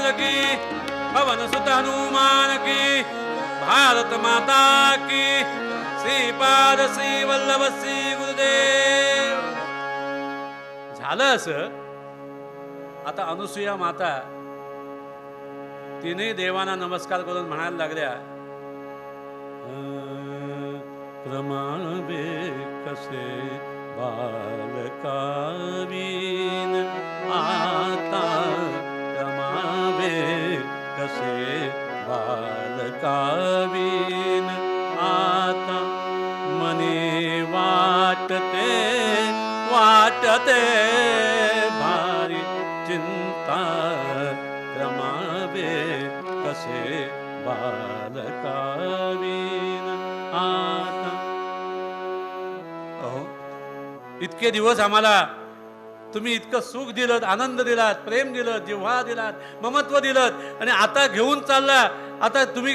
रामचंद्र की, पवन सुत हनुमान की, भारत माता की, श्रीपाद श्री वल्लभ श्री गुरुदेव। झालं असं, आता अनुसूया माता तिन्ही देवांना नमस्कार करून म्हणायला लागल्या, क्रमावे कसे बालकावीन आता, क्रमावे कसे बालकावीन आता, मने वाटते वाटते भारी चिंता, क्रमावे कसे बालकावीन आता। अहो, इतके दिवस आम्हाला तुम्ही इतकं सुख दिलं, आनंद दिलात, प्रेम दिलं, जिव्हाळा दिलात, ममत्व दिलं, आणि आता घेऊन चालला, आता तुम्ही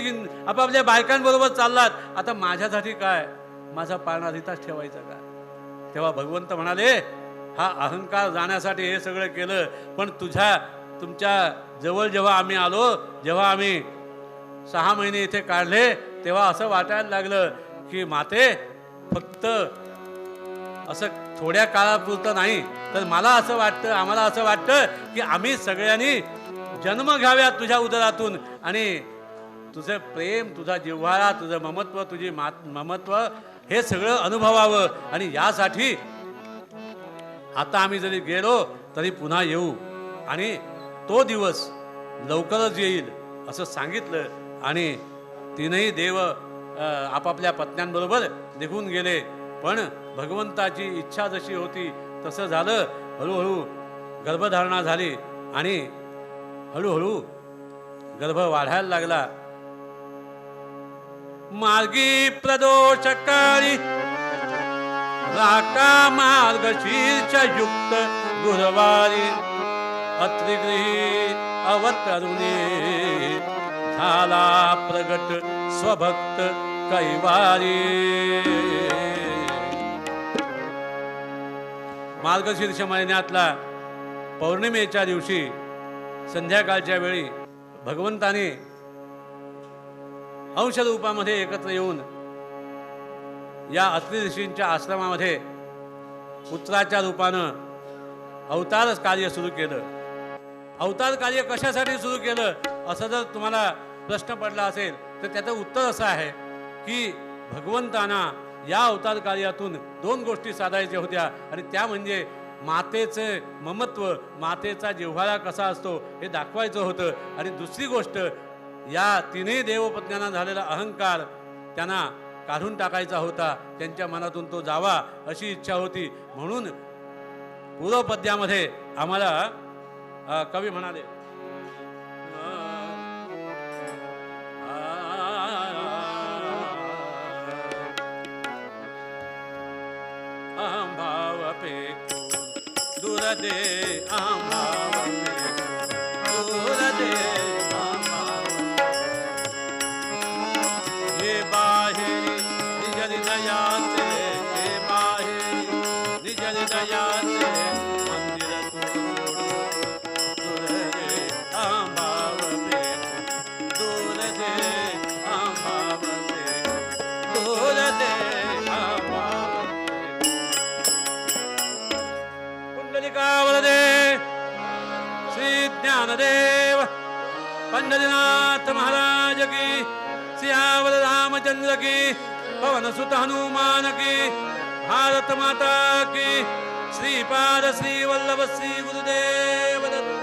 आपापल्या बायकांबरोबर चाललात, आता माझ्यासाठी काय? माझा पाळणा रिताच ठेवायचा का? तेव्हा भगवंत म्हणाले, हा अहंकार जाण्यासाठी हे सगळं केलं, पण तुमच्या जवळ जेव्हा आम्ही आलो, जेव्हा आम्ही 6 महिने इथे काढले, तेव्हा असं वाटायला लागलं की माते फक्त असं थोड्या काळापुरतं नाही, तर मला असं वाटतं, आम्हाला असं वाटतं की आम्ही सगळ्यांनी जन्म घ्याव्या तुझ्या उदरातून, आणि तुझं प्रेम, तुझा जिव्हाळा, तुझं ममत्व, तुझी ममत्व हे सगळं अनुभवावं, आणि यासाठी आता आम्ही जरी गेलो तरी पुन्हा येऊ, आणि तो दिवस लवकरच येईल असं सांगितलं। आणि तीनही देव आपापल्या पत्न्यांबरोबर निघून गेले, पण भगवंताची इच्छा जशी होती तसं झालं। हळूहळू गर्भधारणा झाली आणि हळूहळू गर्भ वाढायला लागला। मार्गी प्रदोषकाळी राका मार्ग शीर्षयुक्त गुरुवारी, अत्रिगृही अवतरुणे झाला प्रगट स्वभक्त कैवारी। मार्गशीर्ष महिन्यातला पौर्णिमेच्या दिवशी संध्याकाळच्या वेळी भगवंताने अंशरूपामध्ये एकत्र येऊन या अत्रि ऋषींच्या आश्रमामध्ये पुत्राच्या रूपानं अवतार कार्य सुरू केलं। अवतार कार्य कशासाठी सुरू केलं असं जर तुम्हाला प्रश्न पडला असेल तर त्याचं उत्तर असं आहे की भगवंतांना या अवतार कार्यातून 2 गोष्टी साधायच्या होत्या, आणि त्या म्हणजे मातेचे ममत्व, मातेचा जिव्हाळा कसा असतो हे दाखवायचं होतं, आणि दुसरी गोष्ट या तिन्ही देवपत्न्यांना झालेला अहंकार त्यांना काढून टाकायचा होता, त्यांच्या मनातून तो जावा अशी इच्छा होती। म्हणून पूर्वपद्यामध्ये आम्हाला कवी म्हणाले, अहं भाव पेकून दूर दे, अहं भाव पेकून दूर दे, अहं भाव हे बाहेरी निज हृदयाचे, हे बाहेरी निज हृदयाचे मंदिर तू सोडून दूर दे, अहं भाव पेकून दूर दे, अहं भाव पेकून दूर दे, अहं भाव। पुंडलिकावरदे श्री ज्ञानदेव पंढरीनाथ महाराज की, सियावर रामचंद्र की, पवन सुत हनुमान की, भारत माता की, श्रीपाद श्री वल्लभ श्री गुरुदेव दत्त।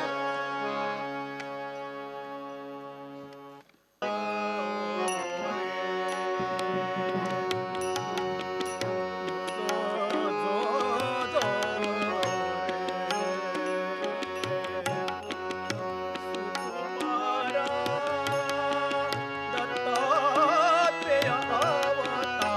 दत्तात्रेय अवतारा।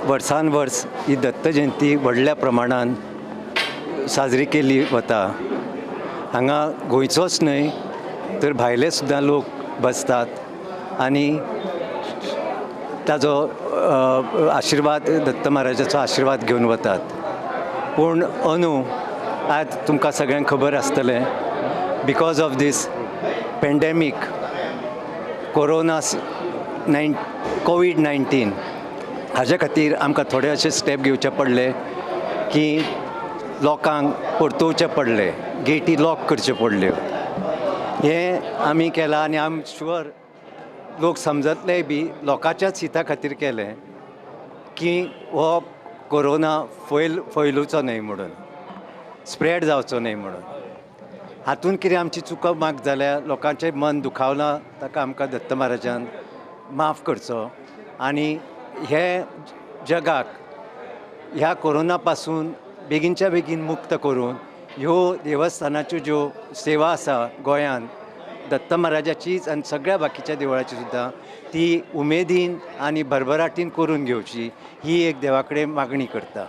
वर्सान वर्स ही दत्त जयंती व्हडल्या प्रमाणान साजरी केली वता. हांगा गोंयचोच न्हय तर भायले सुद्दां लोक बसतात आनी ताजो आशिर्वाद, दत्त महाराजाचो आशिर्वाद घेवन वतात. पूण अंदू आज तुमकां सगळ्यांक खबर आसतलें, because of this pandemic corona COVID-19 हाजे खातीर आमकां थोडे अशे स्टेप घेवचे पडले की लोकांक परतोवचें पडलें, गेटी लॉक करच्यो पडल्यो. हें आमी केलां आनी आम शुअर लोक समजतलेय बी लोकांच्याच हिता खातीर केलें की हो कोरोना फैलुचो न्हय म्हणून, स्प्रेड जावचो न्हय म्हणून. हातून कितें आमची चुको माग जाल्यार लोकांचें मन दुखावलां ताका आमकां दत्त महाराजान माफ करचो आनी हे जगाक ह्या कोरोना पासून बेगीनच्या बेगीन मुक्त करून ह्यो देवस्थानाच्यो ज्यो सेवा आसा गोंयांत दत्त महाराजाचीच आनी सगळ्या बाकीच्या देवळाची सुद्दां ती उमेदीन आनी भरभराटीन करून घेवची ही एक देवा कडेन मागणी करता.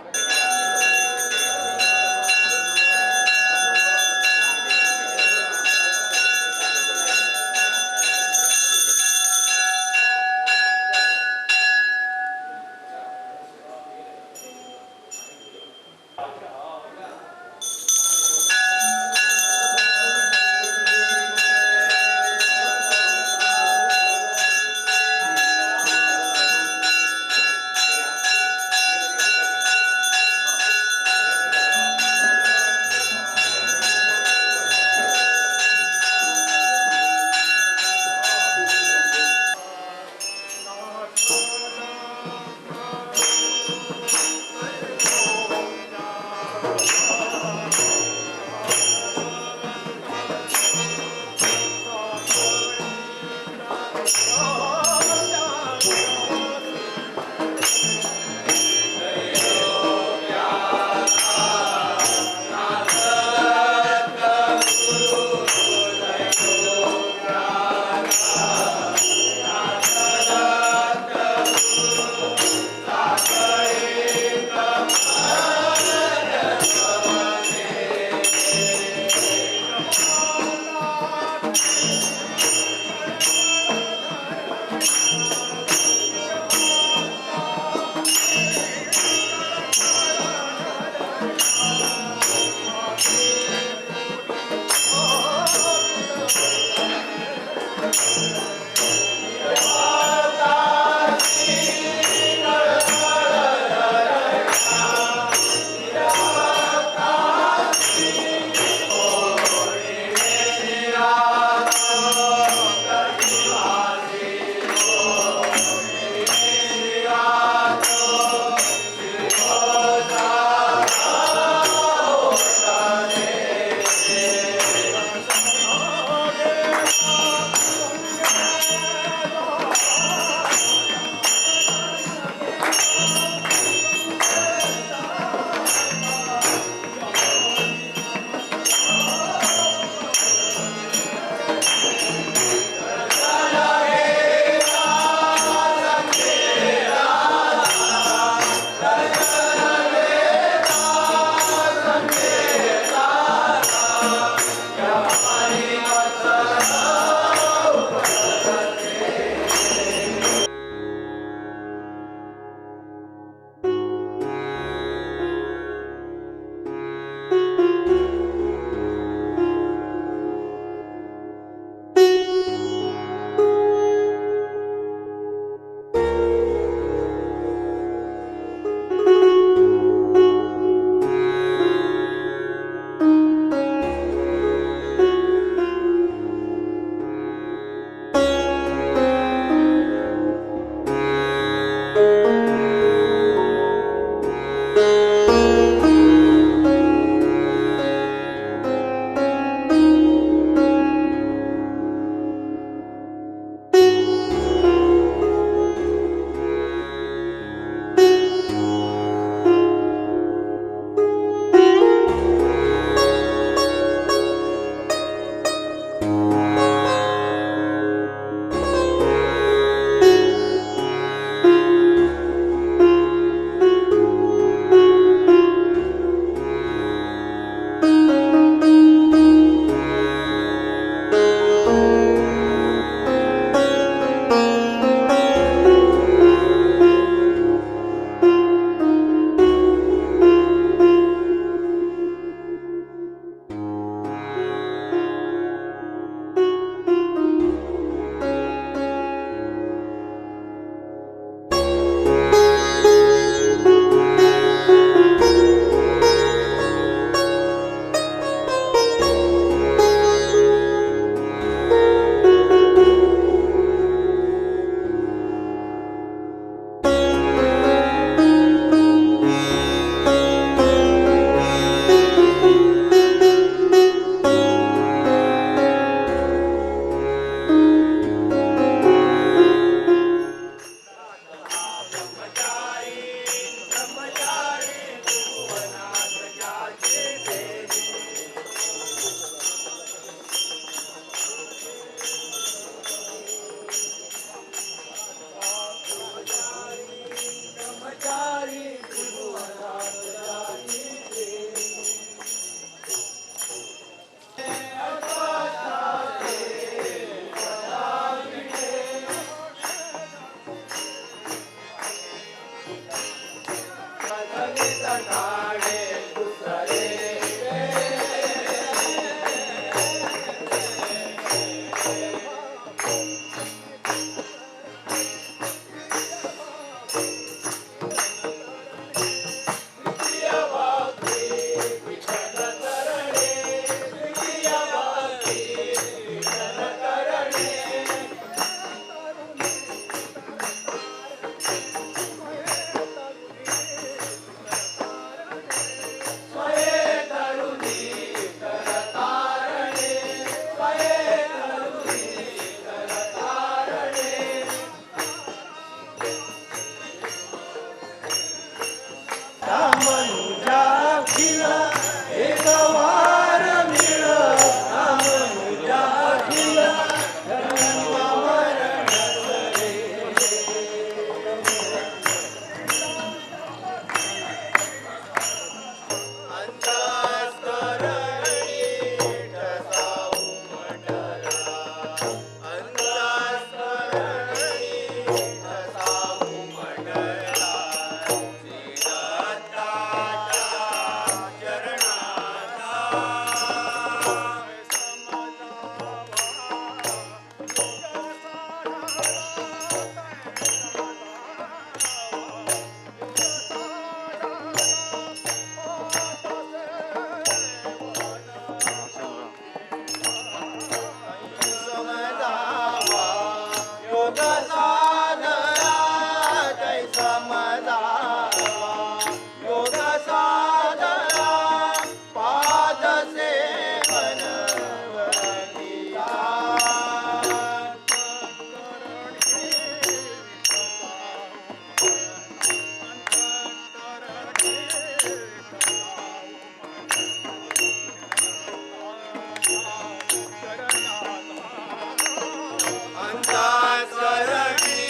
अंतस्करणी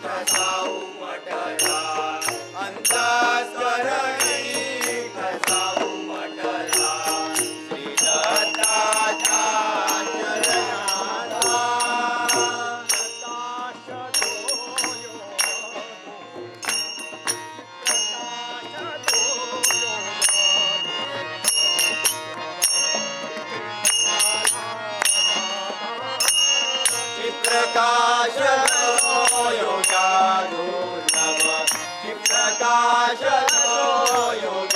ठसा उमटला, अंतस्करणी ठसा उमटला, श्री दत्ताच्या चरणाचा. प्रकाश योगा दुर्लभ, प्रकाश योगा.